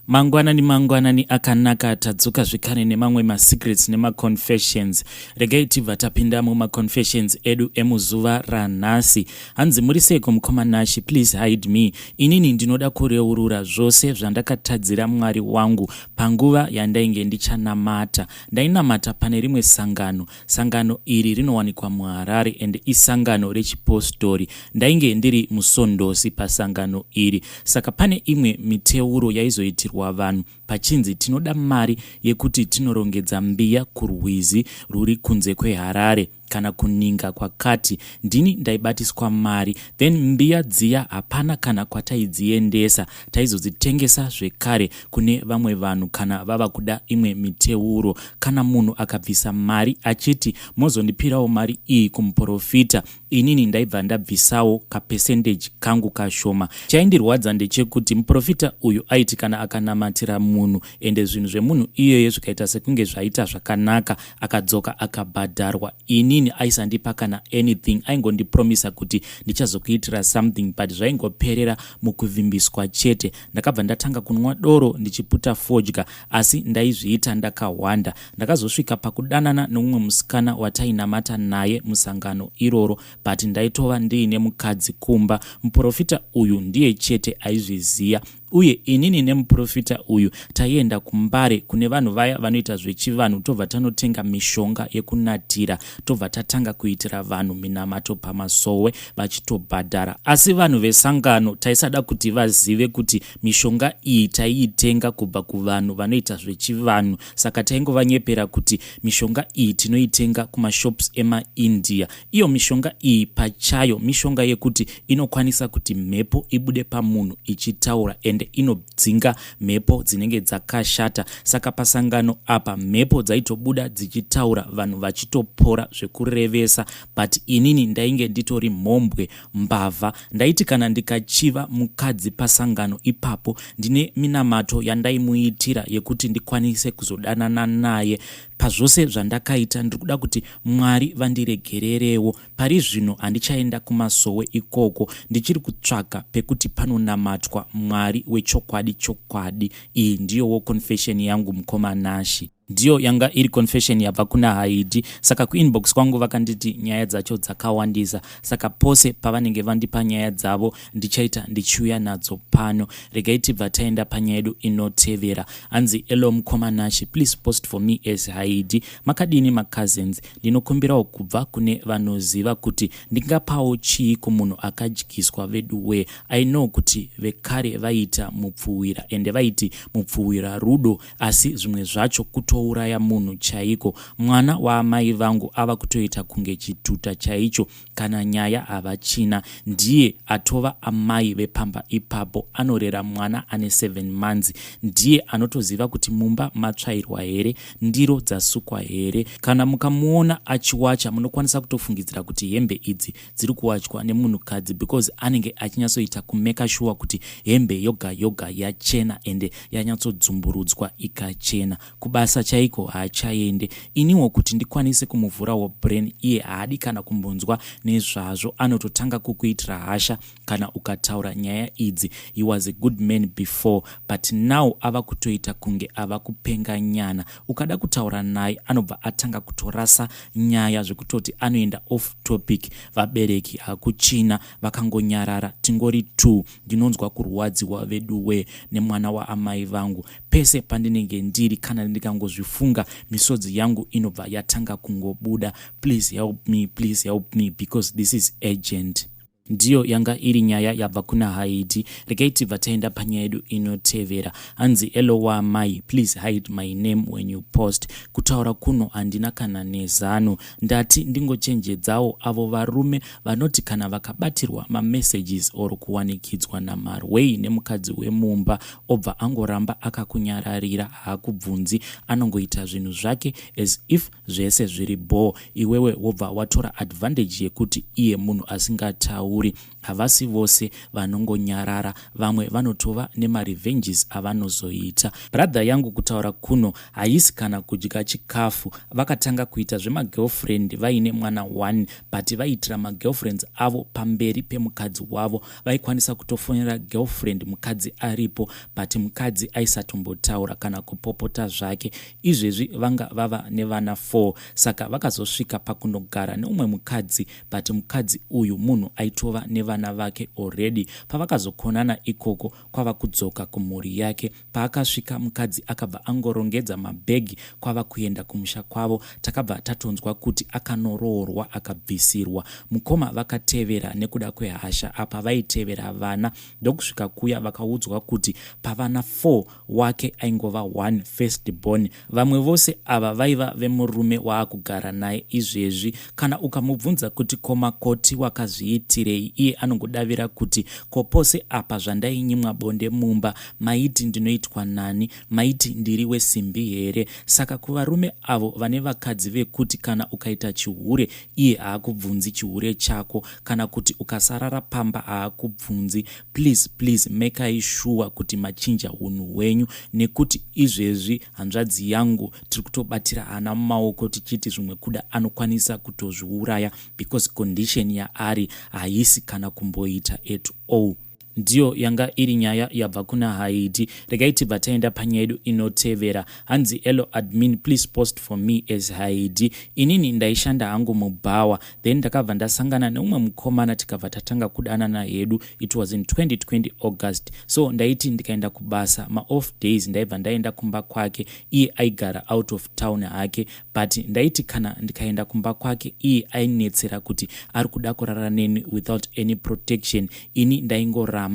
Mangwanani mangwanani akanaka, tadzoka zvekare nemamwe masecrets nemaconfessions. Regai tibva tapinda mumaconfessions edu emuzuva ranhasi. Hanzi muri seiko mukoma Nashi, please hide me. Inini ndinoda kureurura zvose zvandakatadzira Mwari wangu panguva yandainge ndichanamata. Ndainamata pane rimwe sangano. Sangano iri rinowanikwa muHarare and isangano rechipostori. Ndainge ndiri musondosi pasangano iri. Saka pane imwe miteuro yaizoitirwa vanhu pachinzi tinoda mari yekuti tinorongedza mbiya kurwizi rwuri kunze kweHarare kana kuninga kwakati. Ndini ndaibatiswa mari then mbiya dziya hapana kana kwataidziendesa. Taizodzitengesa zvekare kune vamwe vanhu kana vava kuda imwe miteuro. Kana munhu akabvisa mari achiti mozondipirawo mari iyi kumuporofita, inini ndaibva ndabvisawo kapercentage kangu kashoma. Chaindirwadza ndechekuti muporofita uyu aiti kana akanamatira munhu ende zvinhu zvemunhu iyeye zvikaita sekunge zvaita zvakanaka, akadzoka akabhadharwa, inini aisandipa kana anything. Aingondipromisa kuti ndichazokuitira something, but zvaingoperera mukuvimbiswa chete. Ndakabva ndatanga kunwa doro ndichiputa fodya, asi ndaizviita ndakahwanda. Ndakazosvika pakudanana nomumwe musikana watainamata naye musangano iroro, but ndaitova ndiine mukadzi kumba. Muprofita uyu ndiye chete aizviziva, uye inini nemuprofita uyu taienda kuMbare kune vanhu vaya vanoita zvechivanhu, tobva tanotenga mishonga yekunatira, tobva tatanga kuitira vanhu minamato pamasowe vachitobhadhara. Asi vanhu vesangano taisada kuti vazive kuti mishonga iyi taiitenga kubva kuvanhu vanoita zvechivanhu, saka taingovanyepera kuti mishonga iyi tinoitenga kumashops emaIndia. Iyo mishonga iyi pachayo mishonga yekuti inokwanisa kuti mhepo ibude pamunhu ichitaura, ende inodzinga mhepo dzinenge dzakashata. Saka pasangano apa mhepo dzaitobuda dzichitaura, vanhu vachitopora zvekurevesa. But inini ndainge nditori mhombwe, mbavha. Ndaiti kana ndikachiva mukadzi pasangano ipapo, ndine minamato yandaimuitira yekuti ndikwanise kuzodanana naye. Pazvose zvandakaita, ndiri kuda kuti Mwari vandiregererewo. Pari zvino handichaenda kumasowe ikoko, ndichiri kutsvaka pekuti panonamatwa Mwari wechokwadi chokwadi. Iyi ndiyowo confession yangu, mukoma Nashi. Ndiyo yanga iri confession yabva kuna Haidi. Saka kuinbox kwangu vakanditi nyaya dzacho dzakawandisa, saka pose pavanenge vandipa nyaya dzavo ndichaita ndichiuya nadzo pano. Regai tibva taenda panyaya yedu inotevera. Hanzi, "Hello mukoma Nashi, please post for me as Haidi. Makadini macousins? Ndinokumbirawo kubva kune vanoziva kuti ndingapawo chii kumunhu akadyiswa veduwee. I know kuti vekare vaiita mupfuwira, ende vaiti mupfuwira rudo, asi zvimwe zvacho kutouraya munhu chaiko. Mwana waamai vangu ava kutoita kunge chituta chaicho, kana nyaya havachina. Ndiye atova amai vepamba ipapo, anorera mwana ane 7 months. Ndiye anotoziva kuti mumba matsvairwa here, ndiro dzasukwa here. Kana mukamuona achiwacha, munokwanisa kutofungidzira kuti hembe idzi dziri kuwachwa nemunhukadzi, because anenge achinyatsoita kumeka sure kuti hembe yoga yoga yachena ende yanyatsodzumburudzwa ikachena. Kubasa chaiko haachaende. Iniwo kuti ndikwanise kumuvhurawo brain, iye haadi kana kumbonzwa nezvazvo. Anototanga kukuitira hasha kana ukataura nyaya idzi. He was a good man before, but now ava kutoita kunge ava kupenga nyana. Ukada kutaura naye anobva atanga kutorasa nyaya zvekutoti anoenda off topic. Vabereki hakuchina, vakangonyarara, tingori two. Ndinonzwa kurwadziwa veduwee nemwana waamai vangu. Pese pandinenge ndiri, kana ndikangozvifunga, misodzi yangu inobva yatanga kungobuda. Please help me, please help me, because this is urgent." Ndiyo yanga iri nyaya yabva kuna Haidi. Regai tibva taenda panyaya yedu inotevera. Hanzi, "Hello wamai, please hide my name when you post. Kutaura kuno handina kana nezano. Ndati ndingochenjedzawo avo varume vanoti kana vakabatirwa mamessages or kuwanikidzwa namarwei nemukadzi wemumba, obva angoramba akakunyararira, haakubvunzi, anongoita zvinhu zvake as if zvese zviri bho. Iwewe wobva watora advantage yekuti iye munhu asingatauri." mauri. Havasi vose vanongonyarara, vamwe vanotova nemarevenges avanozoita. Brother yangu kutaura kuno haisi kana kudya chikafu. Vakatanga kuita zvemagirlfriend vaine mwana one, but vaiitira magirlfriends avo pamberi pemukadzi wavo. Vaikwanisa kutofonera girlfriend mukadzi aripo, but mukadzi aisatombotaura kana kupopota zvake. Izvezvi vanga vava nevana 4, saka vakazosvika pakunogara neumwe mukadzi, but mukadzi uyu munhu aitova nevana vake already. Pavakazokonana ikoko, kwava kudzoka kumhuri yake. Paakasvika, mukadzi akabva angorongedza mabhegi kwava kuenda kumusha kwavo. Takabva tatonzwa kuti akanoroorwa, akabvisirwa. Mukoma vakatevera nekuda kwehasha. Apa vaitevera vana, ndokusvika kuya vakaudzwa kuti pavana 4 wake aingova 1 first born. Vamwe vose ava vaiva vemurume waakugara naye izvezvi. Kana ukamubvunza kuti komakoti wakazviitirei, iye anongodavira kuti, "Ko pose apa zvandainyimwa bonde mumba, maiti ndinoitwa nani? Maiti ndiri wesimbi here?" Saka kuvarume avo vane vakadzi vekuti kana ukaita chihure iye haakubvunzi chihure chako, kana kuti ukasarara pamba haakubvunzi, please, please, mekai sure kuti machinja unhu hwenyu, nekuti izvezvi, hanzvadzi yangu, tiri kutobatira hana mumaoko tichiti zvimwe kuda anokwanisa kutozviuraya, because condition yaari haisi kana kumboita at all. Ndiyo yanga iri nyaya yabva kuna Haiti. Regai tibva taenda panyaya yedu inotevera. Hanzi, "Hello admin, please post for me as Haiti. Inini ndaishanda hangu mubhawa, then ndakabva ndasangana neumwe mukomana, tikabva tatanga kudanana hedu. It was in 2020 August. So ndaiti ndikaenda kubasa maoff days, ndaibva ndaenda kumba kwake. Iye aigara out of town hake, but ndaiti kana ndikaenda kumba kwake, iye ainetsera kuti ari kuda kurara neni without any protection. Ini ndaingoramba,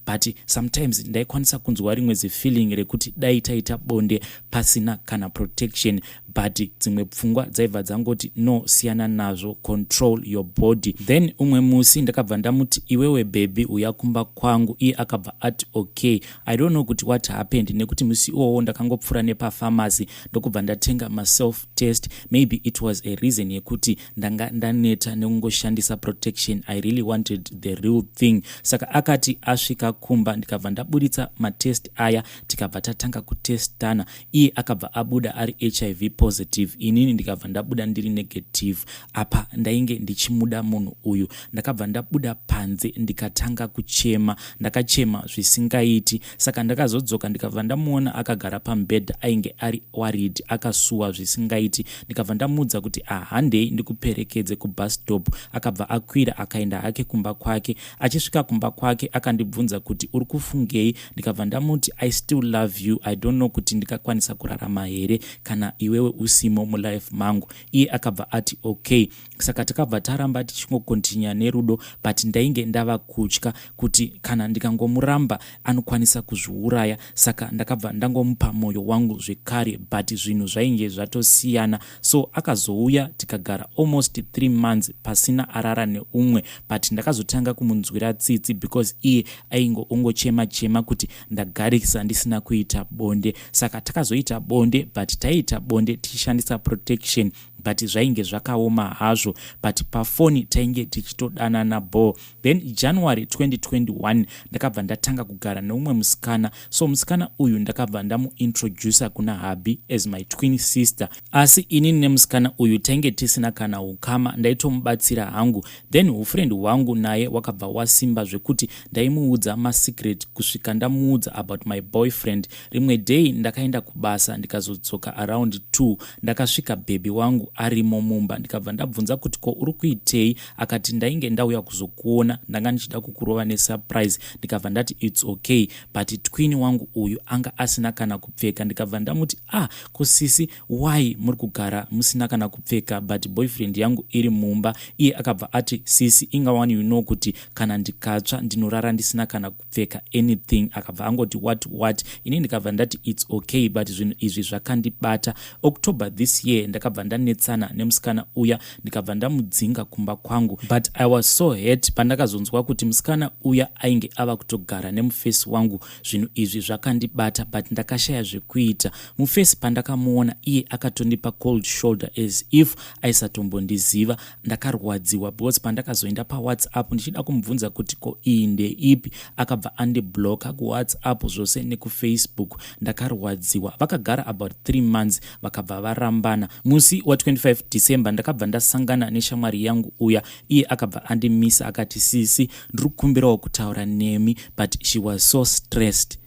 but sometimes ndaikwanisa kunzwa rimwe zifeeling rekuti dai taita bonde pasina kana protection, but dzimwe pfungwa dzaibva dzangoti, 'No, siyana nazvo, control your body.' Then umwe musi ndakabva ndamuti, 'Iwewe baby, uya kumba kwangu.' Iye akabva ati, 'Okay.' I don't know kuti what happened, nekuti musi iwowo ndakangopfuura nepafamasi, ndokubva ndatenga maself test. Maybe it was a reason yekuti ndanga ndaneta nekungoshandisa protection. I really wanted the real thing. Saka akati asvika kumba, ndikabva ndaburitsa matest aya, tikabva tatanga kutestana. Iye akabva abuda ari HIV positive, inini ndikabva ndabuda ndiri negative. Apa ndainge ndichimuda munhu uyu. Ndakabva ndabuda panze, ndikatanga kuchema. Ndakachema zvisingaiti. Saka ndakazodzoka, ndikabva ndamuona akagara pamubhedha. Ainge ari worried, akasuwa zvisingaiti. Ndikabva ndamuudza kuti, 'Ahandei, ndikuperekedze kubus stop.' Akabva akwira, akaenda hake kumba kwake. Achisvika kumba kwake, akandibvunza kuti, 'Uri kufungei?' Ndikabva ndamuti, 'I still love you. I don't know kuti ndikakwanisa kurarama here kana iwewe usimo mulife mangu.' Iye akabva ati, 'Okay.' Saka takabva taramba tichingokontinya nerudo, but ndainge ndava kutya kuti kana ndikangomuramba anokwanisa kuzviuraya. Saka ndakabva ndangomupa mwoyo wangu zvekare, but zvinhu zvainge zvatosiyana. So akazouya, tikagara almost 3 months pasina arara neumwe, but ndakazotanga kumunzwira tsitsi because iye aingoongochema chema kuti ndagarisa ndisina kuita bonde. Saka takazoita bonde, but taiita bonde tichishandisa protection, but zvainge zvakaoma hazvo, but pafoni tainge tichitodanana bo. Then January 2021 ndakabva ndatanga kugara neumwe musikana. So musikana uyu ndakabva ndamuintroduca kuna hubby as my twin sister, asi inini nemusikana uyu tainge tisina kana ukama. Ndaitomubatsira hangu. Then ufriend hwangu naye wakabva wasimba zvekuti ndaimuudza masecret, kusvika ndamuudza about my boyfriend. Rimwe day ndakaenda kubasa, ndikazodzoka around 2. Ndakasvika baby wangu arimo mumba. Ndikabva ndabvunza kuti, 'Ko uri kuitei?' Akati, 'Ndainge ndauya kuzokuona, ndanga ndichida kukurova nesurprise.' Ndikabva ndati, 'It's okay.' But twin wangu uyu anga asina kana kupfeka. Ndikabva ndamuti, 'Ah, kusisi, why muri kugara musina kana kupfeka, but boyfriend yangu iri mumba?' Iye akabva ati, 'Sisi, ingawani you know kuti kana ndikatsva ndinorara ndisina kana kupfeka anything.' Akabva angoti, 'What, what?' Ini ndikabva ndati, 'It's okay,' but zvinhu izvi zvakandibata. Okay. October this year ndakabva ndanetsana nemusikana uya, ndikabva ndamudzinga kumba kwangu, but I was so hurt pandakazonzwa kuti musikana uya ainge ava kutogara nemufesi wangu. Zvinhu izvi zvakandibata, but ndakashaya zvekuita. Mufesi pandakamuona, iye akatondipa cold shoulder as if aisatombondiziva. Ndakarwadziwa because pandakazoenda paWhatsApp ndichida kumubvunza kuti ko iyi ndeipi, akabva andibloka kuWhatsApp zvose nekuFacebook. Ndakarwadziwa. Vakagara about 3 months, vakabva varambana. Musi wa25 December ndakabva ndasangana neshamwari yangu uya. Iye akabva andimisa akati, "Sisi, ndiri kukumbirawo kutaura nemi," but she was so stressed.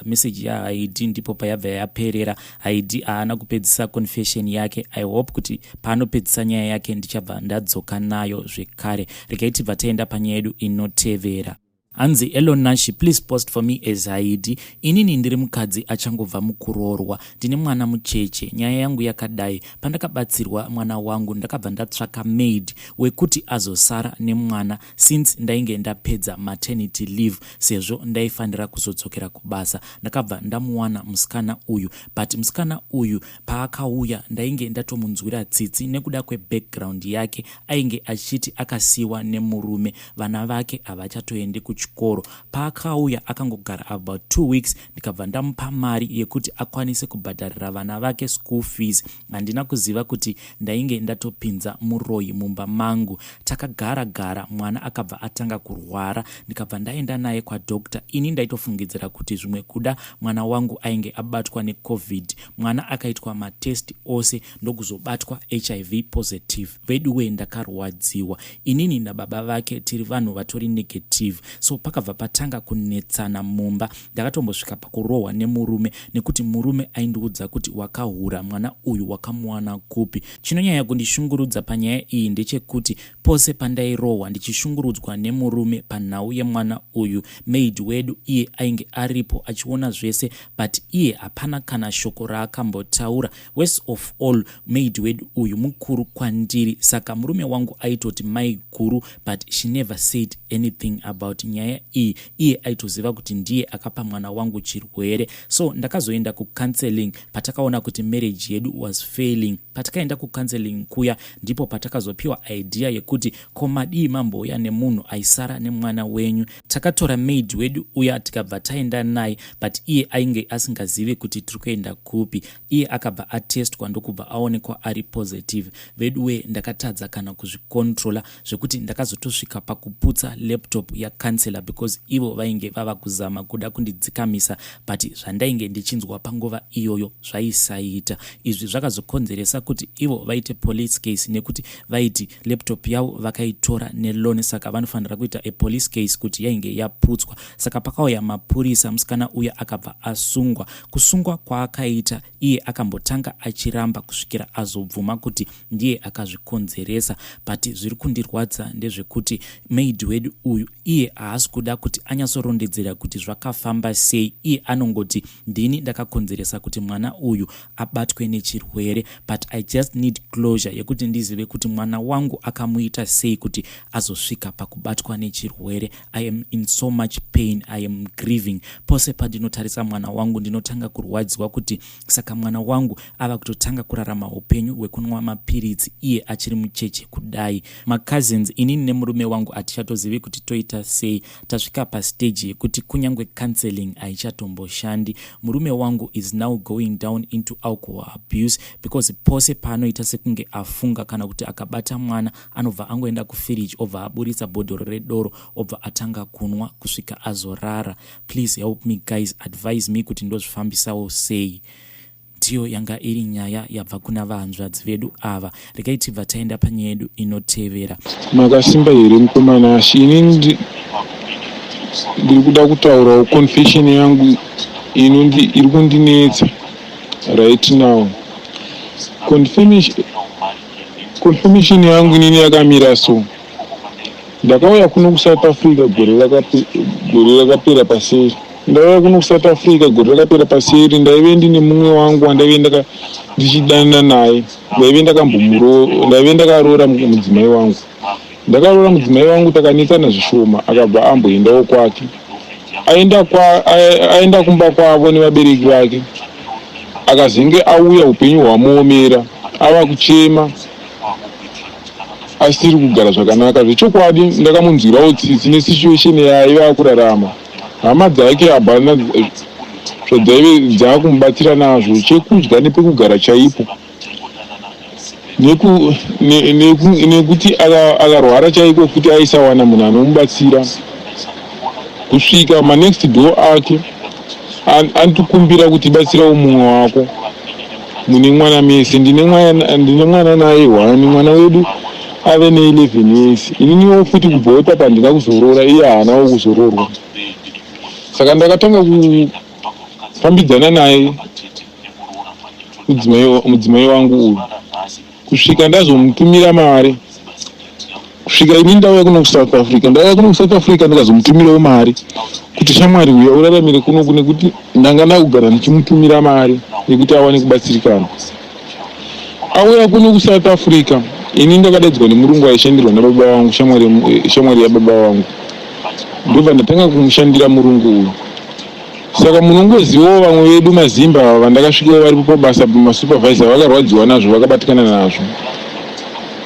Message yaHaidi ndipo payabva yaperera. Haidi haana kupedzisa confession yake. I hope kuti paanopedzisa nyaya yake ndichabva ndadzoka nayo zvekare. Regai tibva taenda panyaya yedu inotevera. Hanzi, "Hello Nashi, please post for me as Haidi. Inini ndiri mukadzi achangobva mukuroorwa, ndine mwana mucheche. Nyaya yangu yakadai: pandakabatsirwa mwana wangu, ndakabva ndatsvaka maid wekuti azosara nemwana since ndainge ndapedza maternity leave, sezvo ndaifanira kuzodzokera kubasa. Ndakabva ndamuwana musikana uyu, but musikana uyu paakauya ndainge ndatomunzwira tsitsi nekuda kwebackground yake. Ainge achiti akasiyiwa nemurume, vana vake havachatoendi kuchikoro. Paakauya akangogara about 2 weeks, ndikabva ndamupa mari yekuti akwanise kubhadharira vana vake school fees. Handina kuziva kuti ndainge ndatopinza muroyi mumba mangu. Takagara gara, mwana akabva atanga kurwara, ndikabva ndaenda naye kwadoctor. Ini ndaitofungidzira kuti zvimwe kuda mwana wangu ainge abatwa neCOVID. Mwana akaitwa matest ose, ndokuzobatwa HIV positive. Veduwe, ndakarwadziwa. Inini nababa vake tiri vanhu vatori negative, so pakabva patanga kunetsana mumba. Ndakatombosvika pakurohwa nemurume nekuti murume aindiudza kuti, 'Wakahura, mwana uyu wakamuwana kupi?' Chinonyanya kundishungurudza panyaya iyi ndechekuti pose pandairohwa ndichishungurudzwa nemurume panhau yemwana uyu, maid wedu iye ainge aripo achiona zvese, but iye hapana kana shoko raakambotaura. Worst of all, maid wedu uyu mukuru kwandiri, saka murume wangu aitoti mai guru, but she never said anything about nyaya iyi. Iye aitoziva kuti ndiye akapa mwana wangu chirwere. So ndakazoenda kucounseling patakaona kuti marriage yedu was failing. Patakaenda kucounseling kuya, ndipo patakazopiwa idea yekuti ko madii mambouya nemunhu aisara nemwana wenyu. Takatora maid wedu uya, tikabva taenda naye, but iye ainge asingazivi kuti tiri kuenda kupi. Iye akabva atestwa, ndokubva aonekwa ari positive. Veduwe, ndakatadza kana kuzvicontrola, zvekuti ndakazotosvika pakuputsa laptop yacounselor because ivo vainge vava kuzama kuda kundidzikamisa, but zvandainge ndichinzwa panguva iyoyo zvaisaita. Izvi zvakazokonzeresa kuti ivo vaite police case, nekuti vaiti laptop yavo vakaitora neloan, saka vanofanira kuita apolice case kuti yainge yaputswa. Saka pakauya mapurisa, musikana uya akabva asungwa. Kusungwa kwaakaita, iye akambotanga achiramba kusvikira azobvuma kuti ndiye akazvikonzeresa. But zviri kundirwadza ndezvekuti maid wedu uyu iye haasi kuda kuti anyatsorondedzera kuti zvakafamba sei. Iye anongoti ndini ndakakonzeresa kuti mwana uyu abatwe nechirwere, but I just need closure yekuti ndizive kuti mwana wangu akamuita sei kuti azosvika pakubatwa nechirwere. I am in so much pain, I am grieving. Pose pandinotarisa mwana wangu ndinotanga kurwadziwa kuti saka mwana wangu ava kutotanga kurarama upenyu hwekunwa mapiritsi iye achiri mucheche kudai. Macousins, inini nemurume wangu hatichatozivi kuti toita sei. Tasvika pastage yekuti kunyange counseling haichatomboshandi. Murume wangu is now going down into alcohol abuse because pose paanoita sekunge afunga kana kuti akabata mwana, anobva angoenda kufiriji, obva aburitsa bhodhoro redoro, obva atanga kunwa kusvika azorara. Please help me guys, advise me kuti ndozvifambisawo sei." Ndiyo yanga iri nyaya yabva kuna vahanzvadzi vedu ava. Regai tibva taenda panyaya yedu inotevera. Makasimba here, mukomana Ashi? Ini ndiri kuda kutaurawo confession yangu iri kundinetsa right now. Confirmation yangu inini yakamira so: ndakauya kuno kuSouth Africa gore rakapera paseri. Ndauya kuno kuSouth Africa gore rakapera paseri, ndaive ndine mumwe wangu wandaive ndichidanana naye. Ndaive ndakambomuro, ndaive ndakaroora mudzimai wangu. Ndakaroora mudzimai wangu, takanetsana zvishoma, akabva amboendawo kwake. Aenda kumba kwavo nevabereki vake. Akazenge auya upenyu hwamuomera, ava kuchema asiri kugara zvakanaka. Zvechokwadi ndakamunzwirawo tsitsi nesituation yaaiva akurarama. Hama dzake hapana zvadzaive dzakumubatsira nazvo, chekudya nepekugara chaipo. Neku, ne, neku, nekuti akarwara chaiko futi aisawana munhu anomubatsira kusvika manext door ake anotikumbira kuti batsirawo mumwe wako mune mwana mese. Ndine mwana, ndine mwana naye one, mwana wedu ave ne11 years. Ininiwo futi kubvawo ipapo handina kuzoroora, iye haanawo kuzoroorwa. Saka ndakatanga kufambidzana naye mudzimai wangu uyu kusvika ndazomutumira mari, kusvika ini ndauya kuno kuSouth Africa. Ndauya kuno kuSouth Africa ndikazomutumirawo mari kuti shamwari uya uraramire kunoku, nekuti ndanga ndakugara ndichimutumira mari yekuti awane kubatsirikana. Auya kuno kuSouth Africa, ini ndakadaidzwa nemurungu aishandirwa nababa vangu, shamwari yababa vangu, ndobva ndatanga kumushandira murungu uyu. Saka munongozivawo vamwe vedu maZimba ava vandakasvikawo varipo pabasa pamasupervisor vakarwadziwa nazvo, vakabatikana nazvo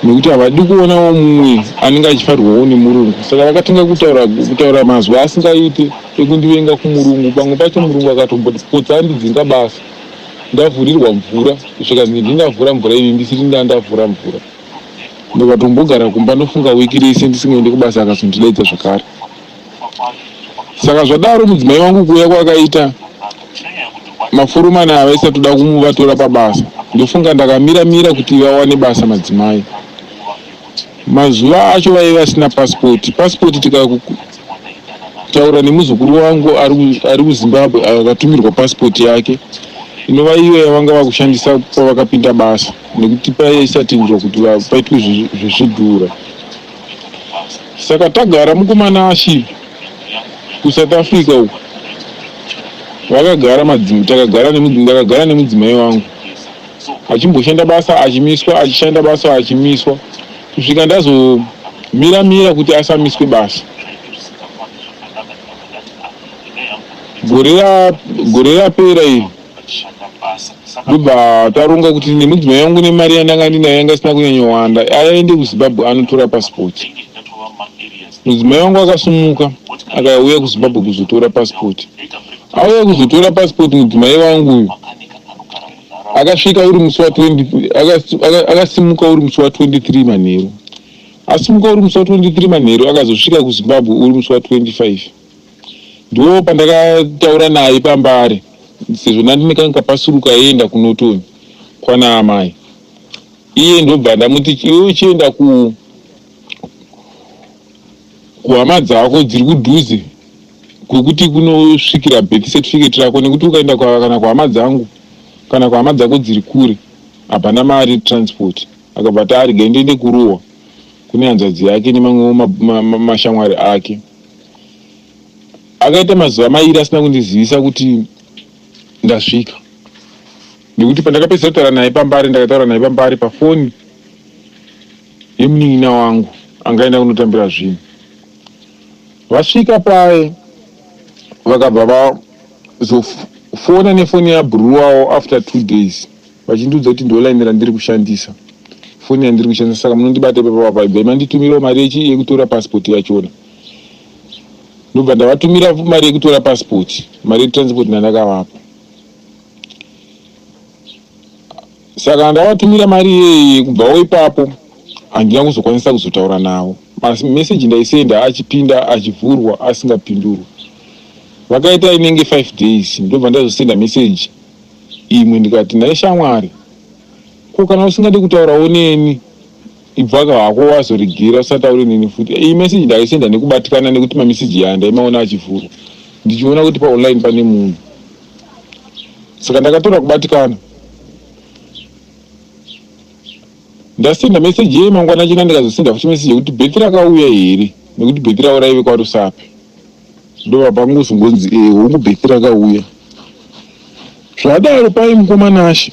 nekuti havadi kuonawo mumwe anenge achifarwawo nemurungu. Saka vakatanga kutaura mazwi asingaite ekundivenga kumurungu. Pamwe pacho murungu akatombopotsa andidzinga basa, ndavhurirwa mvura, zvikanzi ndinavhura mvura ini ndisiri ndandavhura mvura. Ndikatombogara kumba ndofunga wiki rese ndisingaende kubasa, akazondidaidza zvakare. Saka zvadaro mudzimai wangu kuuya kwakaita maforomani ava vaisatoda kumuvatora pabasa. Ndofunga ndakamira mira kuti vawane basa madzimai. Mazuva acho vaive vasina pasipoti. Pasipoti tikataura nemuzukuru wangu ari kuZimbabwe akatumirwa pasipoti yake inova iyo yavanga vakushandisa pavakapinda basa nekuti paisatenderwa kuti paitwe zvezvidhura. Saka tagara mukomana Ashley kuSouth Africa uku vakagara madzimai, takagara ndakagara nemudzimai wangu achimboshanda basa achimiswa, achishanda basa achimiswa, kusvika ndazomira mira kuti asamiswe basa. Gore rapera iri ndobva taronga kuti nemudzimai wangu nemari yandanga ndinayo yanga isina kunyanyowanda aende kuZimbabwe anotora pasipoti. Mudzimai wangu akasumuka akauya kuZimbabwe kuzotora pasipoti. Auya kuzotora pasipoti mudzimai wangu uyu akasvika uri musi wa 20, akasimuka uri musi wa 23 manheru. Asimuka uri musi wa 23 manheru akazosvika kuZimbabwe uri musi wa 25. Ndipo pandakataura naye paMbare sezvo ndandine kangu kapasuru kaienda kuNorton kwana amai. Iye ndobva ndamuti iwe uchienda ku kuhama dzako dziri kudhuze kwekuti kunosvikira birth certificate rako, nekuti ukaenda kana kuhama dzangu kana kuhama dzako dziri kure hapana mari transport. Akabva ati arega ndiende kuRuwa kune hanzvadzi yake nemamwewo mashamwari ake. Akaita mazuva mairi asina kundizivisa kuti ndasvika, nekuti pandakapedzisa kutaura naye paMbare, ndakataura naye paMbare pafoni yemunin'ina wangu angaenda kunotambira zvinhu. Vasvika paye vakabva vazofona nefoni yabhururu wavo after 2 days vachindiudza kuti ndo line randiri kushandisa, foni yandiri kushandisa, saka munondibata ipapo apa, ibvai manditumirawo mari yechi yekutora pasipoti yachona. Ndobva ndavatumira mari yekutora pasipoti, mari yetransport ndandakavapa. Saka ndavatumira mari iyeye, kubvawo ipapo handina kuzokwanisa kuzotaura navo. Mameseji ndaisenda achipinda achivhurwa asingapindurwi. Vakaita inenge 5 days, ndobva ndazosenda meseji imwe ndikati, nhai shamwari, ko kana usingade kutaurawo neni ibvaka hako wazoregera usataure neni futi. Iyi meseji ndaisenda nekubatikana nekuti mameseji aya ndaimaona achivhurwa ndichiona kuti paonline pane munhu. Saka ndakatora kubatikana, ndasenda meseji yeye. Mangwana china ndikazosenda futi meseji yekuti birth rakauya here, nekuti birth ravo raive kwaRusape. Ndobva pangozongonzi e hongu, birth rakauya. Zvadaro pai mukomanashe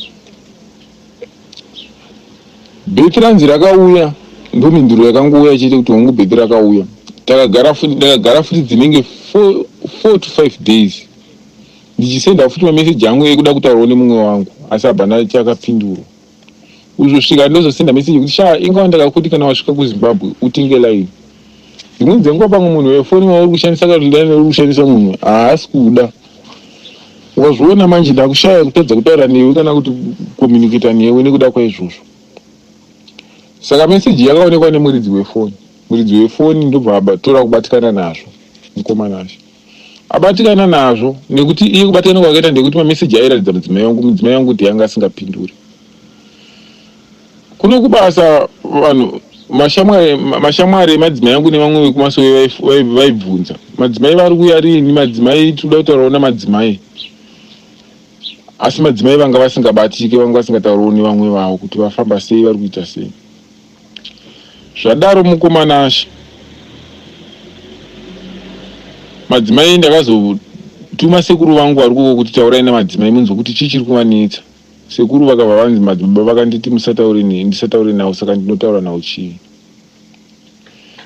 birth ranzi rakauya, ndomhinduro yakangouya chete kuti hongu, birth rakauya. Takagara futi, ndakagara futi dzinenge 4 to 5 days. Ndichisenda futi mameseji angu ekuda kutaurawo nemumwe wangu asi hapana chakapindurwa. Kuzosvika ndozosenda meseji yekuti shaa ingawa ndakakuti kana wasvika kuZimbabwe utenge line. Dzimweni dzenguva pamwe munhu wefoni wauri kushandisa kana kuti line rauri kushandisa munhu haasi kuda. Wazviona manje ndakushaya kutadza kutaura newe kana kuti kucommunicata newe nekuda kwaizvozvo. Saka meseji yakaonekwa nemuridzi wefoni. Muridzi wefoni ndobva atora kubatikana nazvo mukomana acho. Abatikana nazvo nekuti iye kubatikana kwakaita ndekuti mameseji airatidza mudzimai wangu mudzimai wangu kuti yanga asingapinduri. Kuno kubasa vanhu mashamwari mashamwari emadzimai angu nevamwe vekumasowe vaibvunza madzimai vari kuuya rini madzimai tinoda kutaurawo namadzimai asi madzimai vanga vasingabatike vanga vasingatauriwo nevamwe vavo kuti vafamba sei vari kuita sei Zvadaro mukoma Nashe madzimai ndakazotuma sekuru vangu vari koko kuti taurai namadzimai munzwe kuti chii chiri kuvanetsa. Sekuru vakabva vanzi madzibaba vakanditi musataure ndisataure navo saka ndinotaura navo chii.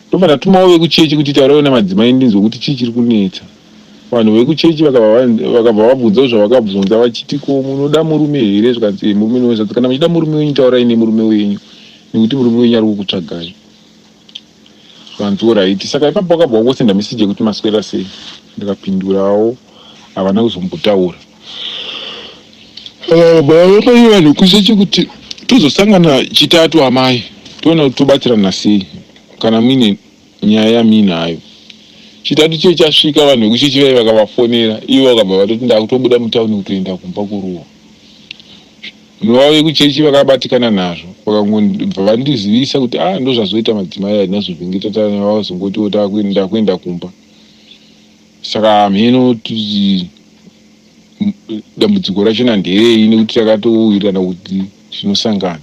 Ndobva ndatumawo vekuchechi kuti tauraiwo namadzimai ndinzwe kuti chii chiri kunetsa. Vanhu vekuchechi vakabva vabvunzawo zvavakabvunza vachiti ko munoda murume here zvikanzi eh, murume wenyu zvanzi kana muchida murume wenyu taurai nemurume wenyu nekuti murume wenyu ari kukutsvagai. Zvikanzi oraiti saka ipapo wakabva wangosenda meseji yekuti maswera sei ndikapindurawo havana kuzombotaura. Vamai vanhu kuchechi kuti tozosangana chitatu amai toona kuti tobatsirana sei kana muine nyaya yamuinayo. Chitatu chiye chasvika vanhu vekuchechi vaye vakavafonera ivo vakabva vatoti ndakutobuda mutauni kutoenda kumba kuruwa. Nova vekuchechi vakabatikana nazvo vakangobva vandizivisa kuti ah ndozvazoita madzimai hatina kuzovhengeta vazongotiwo ndakuenda kumba saka hamheno dambudziko rachona nderei nekuti takatowirirana kuti tinosangana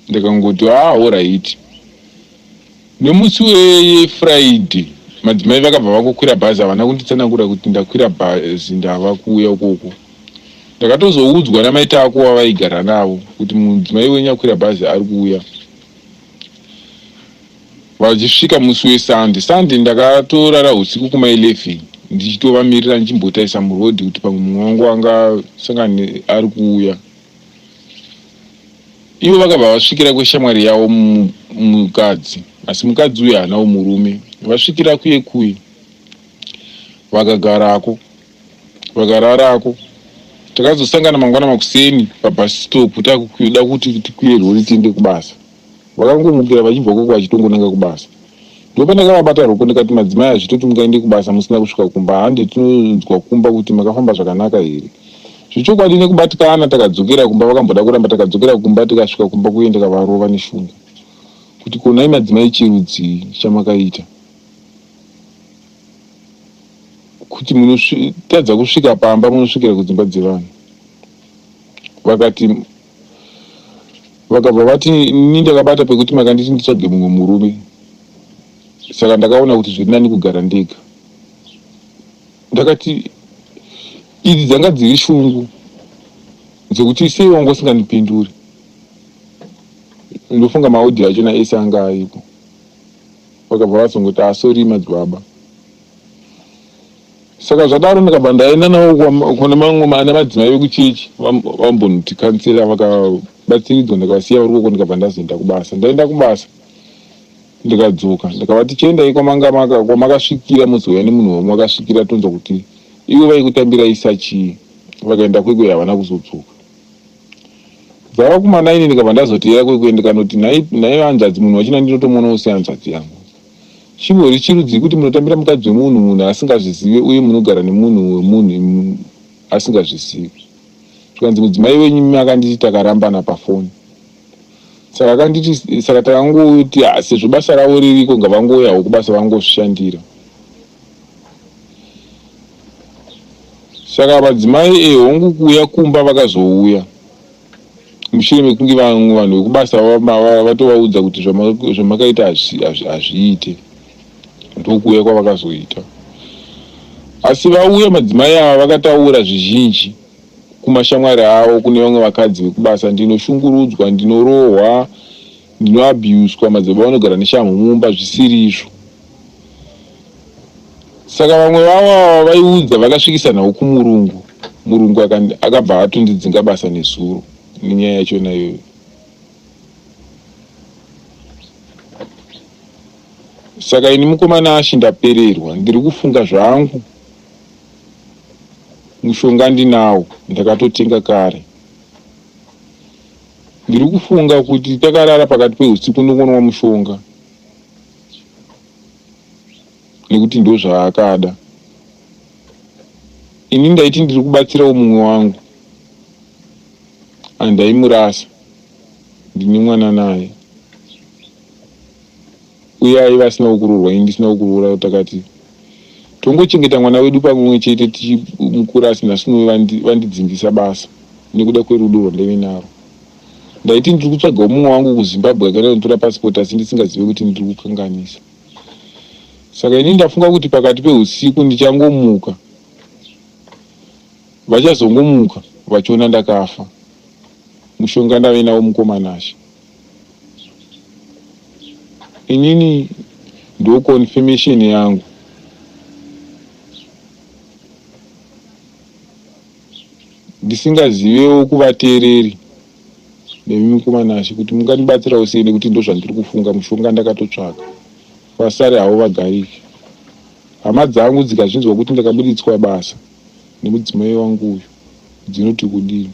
ndikangoti ah horaiti nemusi wefriday madzimai vakabva vangokwira bhazi havana kunditsanangura kuti ndakwira bhazi ndava kuuya ukoko ndakatozoudzwa namaita ako wavaigara navo kuti mudzimai wenyu akwira bhazi ari kuuya Vachisvika musi weSunday. Sunday ndakatorara husiku kuma 11 ndichitovamirira ndichimbotarisa muroad kuti pamwe mumwe wangu angasangane ari kuuya. Ivo vakabva vasvikira kweshamwari yavo mukadzi asi mukadzi uyu haanawo murume. Vasvikira kuye kuye vakagarako vakararako. Takazosangana mangwana makuseni pabus stop takuda kuti tikwire rori tiende kubasa. Vakangomukira vachibva ikoko vachitongonanga kubasa. Ndopandakavabata roko ndikati madzimai hazvitoti mungaende kubasa musina kusvika kumba hande tinonzwa kumba kuti makafamba zvakanaka here. Zvechokwadi nekubatikana takadzokera kumba vakamboda kuramba takadzokera kumba tikasvika kumba kuye ndikavarova neshungu kuti ko nhai madzimai chirudzii chamakaita kuti munotadza kusvika pamba munosvikira kudzimba dzevanhu vakati Vakabva vati ini ndakabata pekuti makanditi nditsvage mumwe murume saka ndakaona kuti zviri nani kugara ndega. Ndakati idzi dzanga dziri shungu dzekuti sei wanga usingandipinduri. Ndofunga maaudio achona ese anga aripo. Vakabva vazongoti ah sorry madzibaba. Saka zvadaro ndikabva ndaenda navo kune mamwe ana madzimai vekuchechi vambonotikansela vakabatsiridzwa ndikavasiya vari koko ndikabva ndazoenda kubasa. Ndaenda kubasa ndikadzoka ndikavati chiendai kwamakasvikira mozouya nemunhu wamakasvikira tonzwa kuti ivo vaikutambirai sachii. Vakaenda kwekwe havana kuzodzoka. Dzava kumanaini ndikabva ndazoteera kwekwe ndikanoti nhai hanzvadzi munhu wachina ndinotomuonawo sehanzvadzi yangu. Chingori chirudzii kuti munotambira mukadzi wemunhu munhu asingazvizive uye munogara nemunhu wemunhu asingazvizivi. Zvikanzi mudzimai wenyu imi akanditi takarambana pafoni. Saka akanditi saka takangoti ah, sezvo basa ravo ririko ngavangouyawo kubasa vangozvishandira. Saka madzimai ehongu kuuya kumba vakazouya. Mushure mekunge vamwe vanhu vekubasa vatovaudza kuti zvamakaita hazviite, ndokuuya kwavakazoita. Asi vauya madzimai ava vakataura zvizhinji kumashamwari avo, kune vamwe vakadzi vekubasa, ndinoshungurudzwa, ndinorohwa, ndinoabhuswa, madzibaba vanogara neshamhu mumba zvisiri izvo. Saka vamwe vavo ava vaiudza vakasvikisa nhau kumurungu, murungu akabva atondidzinga basa nezuro nenyaya yachona iyoyo. Saka ini mukoma Nashy ndapererwa, ndiri kufunga zvangu mushonga ndinawo ndakatotenga kare. Ndiri kufunga kuti takarara pakati pehusiku ndongonwa mushonga nekuti ndozvaakada. Ini ndaiti ndiri kubatsirawo mumwe wangu handaimurasa ndine mwana naye uye aiva asina kuroorwa ini ndisina kuroora takati Tongochengeta mwana wedu pamwe chete tichimukura asi nhasi uno vandidzingisa basa nekuda kwerudo rwandaive naro. Ndaiti ndiri kutsvagawo mumwe wangu kuZimbabwe akaenda kunotora pasipoti asi ndisingazive kuti ndiri kukanganisa. Saka ini ndafunga kuti pakati pehusiku ndichangomuka vachazongomuka vachiona ndakafa. Mushonga ndave nawo mukoma Nashe. Inini ndo confirmation yangu. Ndisingazivewo kuvateereri nemi mukoma Nashe kuti mungandibatsirawo sei nekuti ndozvandiri kufunga mushonga ndakatotsvaka. Vasare havo vagarike. Hama dzangu dzikazvinzwa kuti ndakabuditswa basa nemudzimai wangu uyu dzinoti kudini?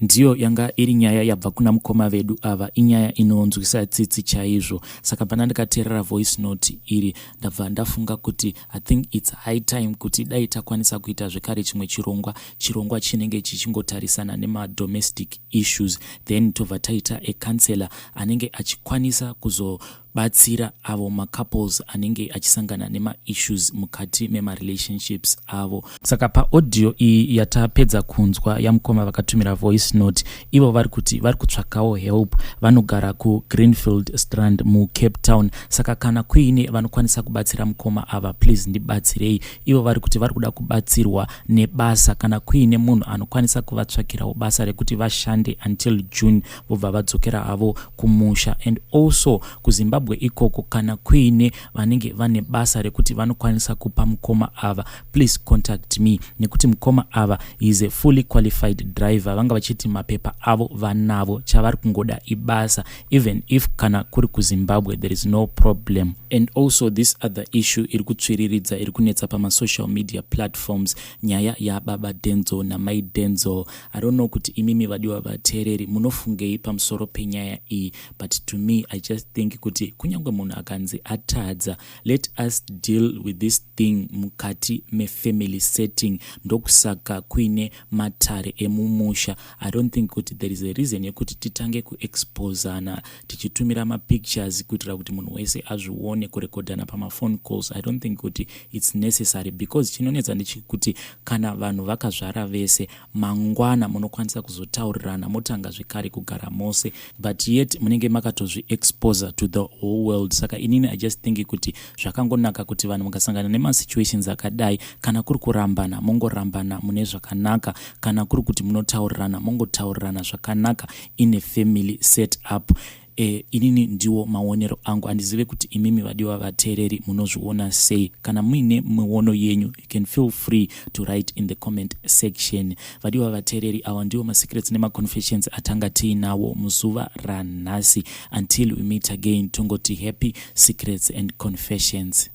Ndiyo yanga iri nyaya yabva kuna mukoma vedu ava, inyaya inonzwisa tsitsi chaizvo. Saka pana ndikateerera voice note iri ndabva ndafunga kuti I think it's high time kuti dai takwanisa kuita zvekare chimwe chirongwa, chirongwa chinenge chichingotarisana nemadomestic issues then tobva taita a counselor anenge achikwanisa kuzo batsira avo macouples anenge achisangana nemaissues mukati memarelationships avo. Saka paaudio iyi yatapedza kunzwa yamukoma vakatumira voice note, ivo vari kuti vari kutsvakawo help, vanogara kuGreenfield Strand muCape Town. Saka kana kuine vanokwanisa kubatsira mukoma ava, please ndibatsirei. Ivo vari kuti vari kuda kubatsirwa nebasa, kana kuine munhu anokwanisa kuvatsvakirawo basa rekuti vashande until June vobva vadzokera havo kumusha and also kuZimbabwe ikoko kana kuine vanenge vane basa rekuti vanokwanisa kupa mukoma ava please contact me nekuti mukoma ava is a fully qualified driver vanga vachiti mapepa avo vanavo chavari kungoda ibasa even if kana kuri kuZimbabwe there is no problem. And also this other issue iri kutsviriridza iri kunetsa pamasocial media platforms nyaya yababa Denzel namai Denzel I don't know kuti imimi vadiwa vateereri munofungei pamusoro penyaya iyi but to me I just think kuti kunyange munhu akanzi atadza let us deal with this thing mukati mefamily setting ndokusaka kuine matare emumusha I don't think kuti there is a reason yekuti titange kuexposana tichitumira mapictures kuitira kuti munhu wese azvione kurekodhana pamaphone calls I don't think kuti it's necessary because chinonetsa ndechekuti kana vanhu vakazvara vese mangwana munokwanisa kuzotaurirana motanga zvekare kugara mose but yet munenge makatozviexposer to the whole world saka inini I just think kuti zvakangonaka kuti vanhu mukasangana nemasituations akadai kana kuri kurambana mongorambana mune zvakanaka kana kuri kuti munotaurirana mongotaurirana zvakanaka in a family set up E, inini ndiwo maonero angu handizive kuti imimi vadiwa vateereri munozviona sei kana muine miono yenyu you can feel free to write in the comment section vadiwa vateereri awa ndiwo masecrets nemaconfessions atanga tiinawo muzuva ranhasi until we meet again tongoti happy secrets and confessions.